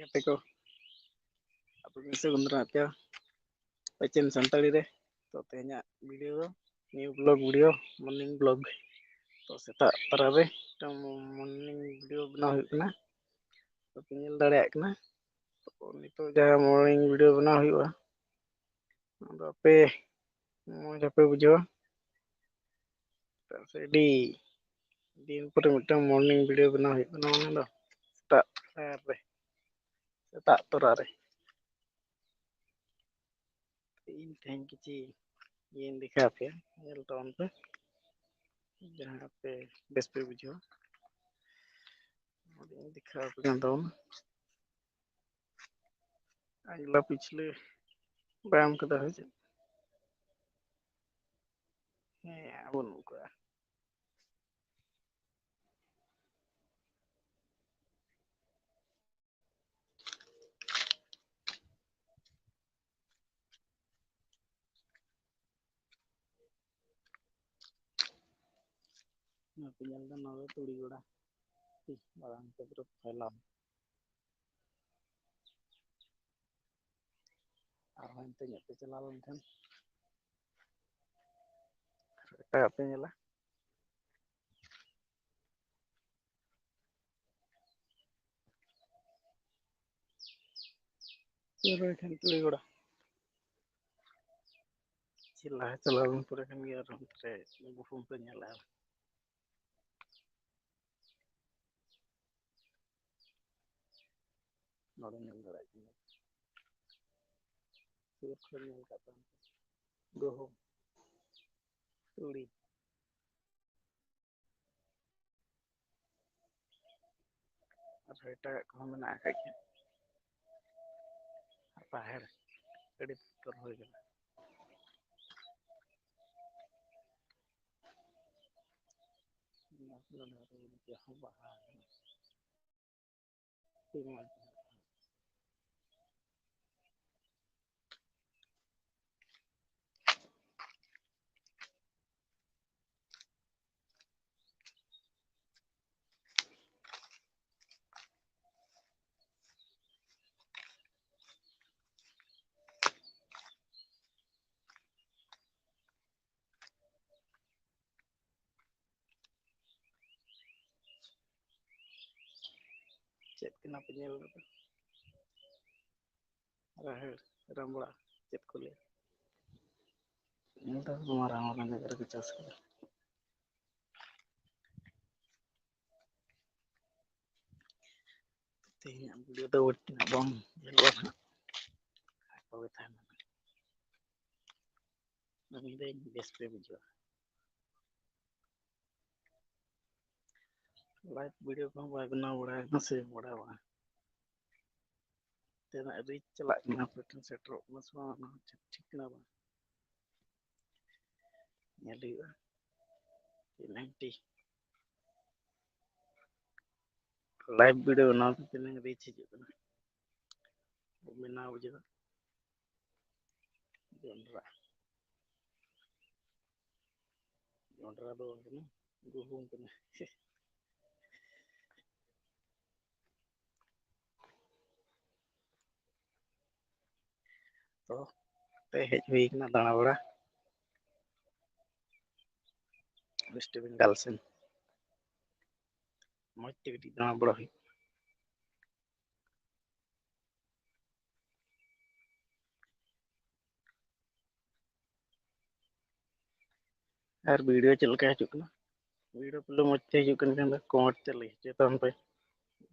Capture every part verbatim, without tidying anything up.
ᱜᱟᱛᱮ ᱠᱚ, ᱟᱯᱮ ᱠᱚ ᱥᱟᱹᱜᱩᱱ ᱫᱟᱨᱟᱢ ᱯᱮᱭᱟ ᱯᱟᱪᱮᱱ ᱥᱟᱱᱛᱟᱲᱤ ᱨᱮ᱾ ᱛᱚ, ᱛᱮᱦᱮᱧᱟᱜ ᱵᱷᱤᱰᱤᱭᱳ ᱫᱚ New blog video, morning blog. ᱛᱚ, ᱥᱮᱛᱟᱜ ᱛᱟᱨᱟ ᱨᱮ ᱢᱤᱫᱴᱟᱝ ᱢᱚᱨᱱᱤᱝ ᱵᱷᱤᱰᱤᱭᱳ ᱵᱮᱱᱟᱣ ᱦᱩᱭᱩᱜ ᱠᱟᱱᱟ᱾ ᱛᱚ, ᱯᱮ ᱧᱮᱞ ᱫᱟᱲᱮᱭᱟᱜ ᱠᱟᱱᱟ᱾ ᱛᱚ, ᱱᱤᱛᱚᱜ ᱡᱟᱦᱟᱸ ᱢᱚᱨᱱᱤᱝ ᱵᱷᱤᱰᱤᱭᱳ ᱵᱮᱱᱟᱣ ᱦᱩᱭᱩᱜᱼᱟ, ᱟᱫᱚ ᱟᱯᱮ ᱢᱚᱡᱽ ᱵᱟᱯᱮ ᱵᱩᱡᱷᱟᱹᱣᱟ᱾ ᱪᱮᱫᱟᱜ ᱥᱮ ᱟᱹᱰᱤ ᱫᱤᱱ ᱯᱚᱨᱮ ᱢᱤᱫᱴᱟᱝ ᱢᱚᱨᱱᱤᱝ ᱵᱷᱤᱰᱤᱭᱳ ᱵᱮᱱᱟᱣ ᱦᱩᱭᱩᱜ ᱠᱟᱱᱟ, ᱢᱟᱱᱮ ᱫᱚ ᱥᱮᱛᱟᱜ ᱯᱟᱭᱟᱨ ᱨᱮ, ᱥᱮᱛᱟᱜ ᱛᱚᱨᱟ ᱨᱮ᱾ ᱤᱧ ᱛᱮᱦᱮᱧ ᱠᱤᱪᱷᱤ ᱤᱭᱟᱹᱧ ᱫᱮᱠᱷᱟᱣ ᱟᱯᱮᱭᱟ, ᱧᱮᱞ ᱛᱟᱵᱚᱱ ᱯᱮ, ᱡᱟᱦᱟᱸ ᱯᱮ ᱵᱮᱥ ᱯᱮ ᱵᱩᱡᱷᱟᱹᱣᱟ᱾ ᱱᱚᱰᱮᱧ ᱫᱮᱠᱷᱟᱣ ᱟᱯᱮ ᱠᱟᱱ ᱛᱟᱵᱚᱱᱟ᱾ ᱟᱜᱽᱞᱟ ᱯᱤᱪᱷᱞᱟᱹ ᱵᱟᱭ ᱮᱢ ᱠᱟᱫᱟ, ᱦᱳᱭ ᱪᱮᱫ? ᱦᱮᱸ, ᱵᱟᱹᱱᱩᱜ ᱠᱚᱣᱟ᱾ ᱱᱚᱣᱟ ᱯᱮ ᱧᱮᱞ ᱮᱫᱟ, ᱱᱚᱣᱟ ᱫᱚ ᱛᱩᱲᱤ ᱜᱚᱲᱟ᱾ ᱤᱦ, ᱢᱟᱨᱟᱝ ᱛᱮ ᱯᱩᱨᱟᱹ ᱯᱷᱟᱭᱞᱟᱣ᱾ ᱟᱨᱦᱚᱸ ᱚᱱᱛᱮ ᱧᱚᱜ ᱯᱮ ᱪᱟᱞᱟᱣ ᱞᱮᱱᱠᱷᱟᱱ ᱮᱴᱟᱜᱟᱜ ᱯᱮ ᱧᱮᱞᱟ᱾ ᱯᱩᱨᱟᱹ ᱮᱠᱷᱮᱱ ᱛᱩᱲᱤ ᱜᱚᱲᱟ᱾ ᱪᱮᱫ ᱞᱟᱦᱟ ᱪᱟᱞᱟᱣ ᱞᱮᱱ ᱯᱚᱨᱮ ᱠᱷᱟᱱ ᱜᱮ ᱟᱨ ᱚᱱᱛᱮ ᱨᱮ ᱜᱩᱦᱩᱢ ᱯᱮ ᱧᱮᱞᱟ᱾ ᱱᱚᱰᱮ ᱧᱮᱞ ᱫᱟᱲᱮᱭᱟᱜ ᱠᱟᱱᱟ, ᱥᱩᱨ ᱠᱷᱚᱱ ᱧᱮᱞ ᱠᱟᱜ ᱛᱟᱢ, ᱜᱩᱦᱩᱢ, ᱛᱩᱲᱤ, ᱟᱨ ᱮᱴᱟᱜᱟᱜ ᱠᱚᱦᱚᱸ ᱢᱮᱱᱟᱜ ᱟᱠᱟᱫ ᱜᱮᱭᱟ᱾ ᱨᱟᱦᱮᱲ ᱟᱹᱰᱤ ᱩᱛᱟᱹᱨ ᱦᱩᱭ ᱠᱟᱱᱟ᱾ ᱵᱟᱯᱞᱟ ᱫᱟᱨᱮ ᱡᱟᱦᱟᱸ ᱵᱟᱦᱟ ᱟᱠᱟᱱᱟ᱾ ᱟᱹᱰᱤ ᱢᱚᱡᱽ᱾ ᱪᱮᱫ ᱠᱟᱱᱟ ᱯᱮ ᱧᱮᱞ ᱠᱟᱛᱮ? ᱨᱟᱦᱮᱲ, ᱨᱟᱢᱵᱲᱟ, ᱪᱮᱫ ᱠᱚ ᱞᱟᱹᱭᱟ? ᱧᱮᱞ ᱫᱚ ᱱᱚᱣᱟ ᱨᱟᱢᱵᱲᱟ ᱡᱟᱭᱜᱟ ᱨᱮᱠᱚ ᱪᱟᱥ ᱠᱟᱫᱟ᱾ ᱛᱮᱦᱮᱧᱟᱜ video ᱫᱚ ᱵᱟᱹᱲᱛᱤ ᱱᱟᱜ ᱵᱟᱝ ᱧᱮᱞᱚᱜᱼᱟ ᱱᱟᱦᱟᱜ᱾ ᱟᱠᱚ ᱜᱮ ᱛᱟᱦᱮᱱ ᱠᱟᱱᱟ᱾ ᱩᱱᱤ ᱫᱚ ᱤᱧ ᱵᱮᱥ ᱯᱮ ᱵᱩᱡᱷᱟᱹᱣᱟ᱾ Live video ᱠᱚᱦᱚᱸ ᱵᱟᱭ ᱵᱮᱱᱟᱣ ᱵᱟᱲᱟᱭᱟ ᱥᱮ ᱵᱟᱲᱟᱭᱟ ᱵᱟᱝ? ᱛᱮᱱᱟᱜ reach ᱪᱟᱞᱟᱜ ᱠᱟᱱᱟ, ᱟᱯᱮ ᱴᱷᱮᱱ ᱥᱮᱴᱮᱨᱚᱜ ᱠᱟᱱᱟ ᱥᱮ ᱵᱟᱝ, ᱚᱱᱟ ᱦᱚᱸ ᱴᱷᱤᱠ ᱴᱷᱤᱠᱟᱹᱱᱟ ᱵᱟᱝ᱾ ᱧᱮᱞ ᱦᱩᱭᱩᱜᱼᱟ ᱛᱤᱱᱟᱹᱝ ᱴᱤ live video ᱵᱮᱱᱟᱣ ᱛᱮ ᱛᱤᱱᱟᱹᱝ reach ᱦᱤᱡᱩᱜ ᱠᱟᱱᱟ᱾ ᱵᱮᱱᱟᱣ ᱵᱩᱡᱷᱟᱹᱣ ᱡᱚᱱᱰᱨᱟ᱾ ᱡᱚᱱᱰᱨᱟ ᱫᱚ ᱵᱟᱝ ᱠᱟᱱᱟ, ᱜᱩᱦᱩᱢ ᱠᱟᱱᱟ᱾ ᱛᱚ, ᱛᱮ ᱦᱮᱡ ᱦᱩᱭ ᱠᱟᱱᱟ ᱫᱟᱬᱟ ᱵᱟᱲᱟ West Bengal ᱥᱮᱱ᱾ ᱢᱚᱡᱽ ᱛᱮ ᱠᱟᱹᱴᱤᱡ ᱫᱟᱬᱟ ᱵᱟᱲᱟ ᱦᱩᱭᱩᱜ᱾ ᱟᱨ video ᱪᱮᱫ ᱞᱮᱠᱟ ᱦᱤᱡᱩᱜ ᱠᱟᱱᱟ? Video ᱯᱟᱞᱮ ᱢᱚᱡᱽ ᱛᱮ ᱦᱤᱡᱩᱜ ᱠᱟᱱ ᱠᱷᱟᱱ ᱫᱚ comment ᱛᱮ ᱞᱟᱹᱭ ᱦᱚᱪᱚᱭ ᱛᱟᱵᱚᱱ ᱯᱮ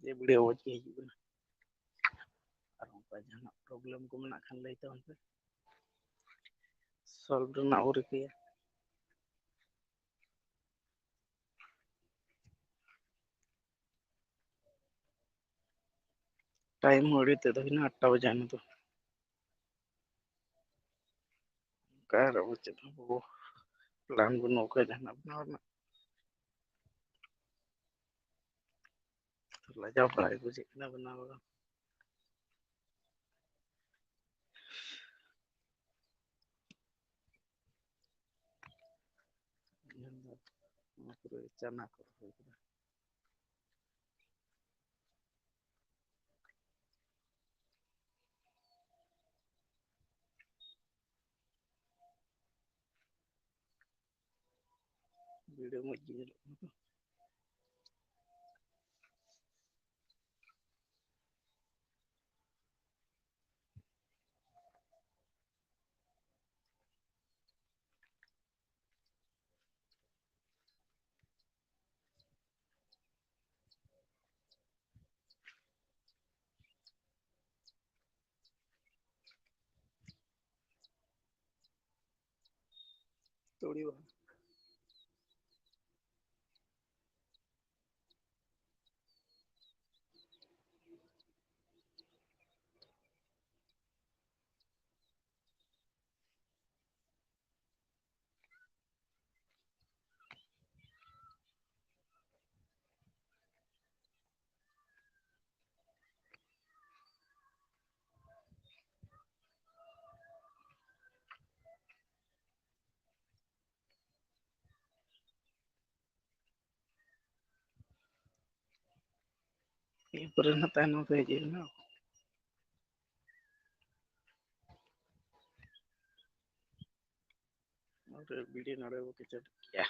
ᱡᱮ video ᱢᱚᱡᱽ ᱜᱮ ᱦᱤᱡᱩᱜ ᱠᱟᱱᱟ᱾ ᱟᱨ ᱚᱱᱠᱟ ᱡᱟᱦᱟᱱᱟᱜ problem ᱠᱚ ᱢᱮᱱᱟᱜ ᱠᱷᱟᱱ ᱞᱟᱹᱭ ᱛᱟᱵᱚᱱ ᱯᱮ, solve ᱨᱮᱱᱟᱜ ᱵᱚ ᱨᱤᱠᱟᱹᱭᱟ᱾ Time ᱦᱚᱸ ᱟᱹᱰᱤ ᱛᱮᱫ ᱦᱩᱭᱱᱟ, ᱟᱴ ᱴᱟ ᱵᱟᱡᱟᱣ ᱮᱱᱟ ᱛᱚ᱾ ᱚᱱᱠᱟ ᱟᱨ ᱟᱵᱚ ᱪᱮᱫ ᱦᱚᱸ ᱵᱟᱵᱚ plan ᱵᱟᱹᱱᱩᱜ ᱚᱠᱚᱭ ᱡᱟᱦᱟᱱᱟᱜ ᱵᱮᱱᱟᱣ ᱨᱮᱱᱟᱜ᱾ ᱞᱟᱡᱟᱣ ᱯᱟᱲᱟ ᱜᱮ ᱵᱩᱡᱷᱟᱹᱜ ᱠᱟᱱᱟ ᱵᱮᱱᱟᱣ ᱫᱚ᱾ ᱱᱚᱣᱟ ᱠᱚᱨᱮ ᱪᱟᱱᱟ ᱠᱚ ᱨᱚᱦᱚᱭ ᱠᱮᱫᱟ᱾ Video ᱢᱚᱡᱽ ᱜᱮ ᱧᱮᱞᱚᱜ ᱠᱟᱱᱟ ᱛᱚ᱾ ᱦᱩᱭᱩᱜᱼᱟ᱾ ᱤᱱᱟᱹ ᱯᱚᱨᱮ ᱱᱟᱦᱟᱜ ᱛᱟᱭᱱᱚᱢ ᱛᱮ ᱦᱤᱡᱩᱜ ᱢᱮ᱾ ᱱᱚᱰᱮ ᱵᱤᱰᱤ ᱱᱚᱰᱮ ᱵᱚ ᱠᱮᱪᱮᱫ ᱠᱮᱭᱟ᱾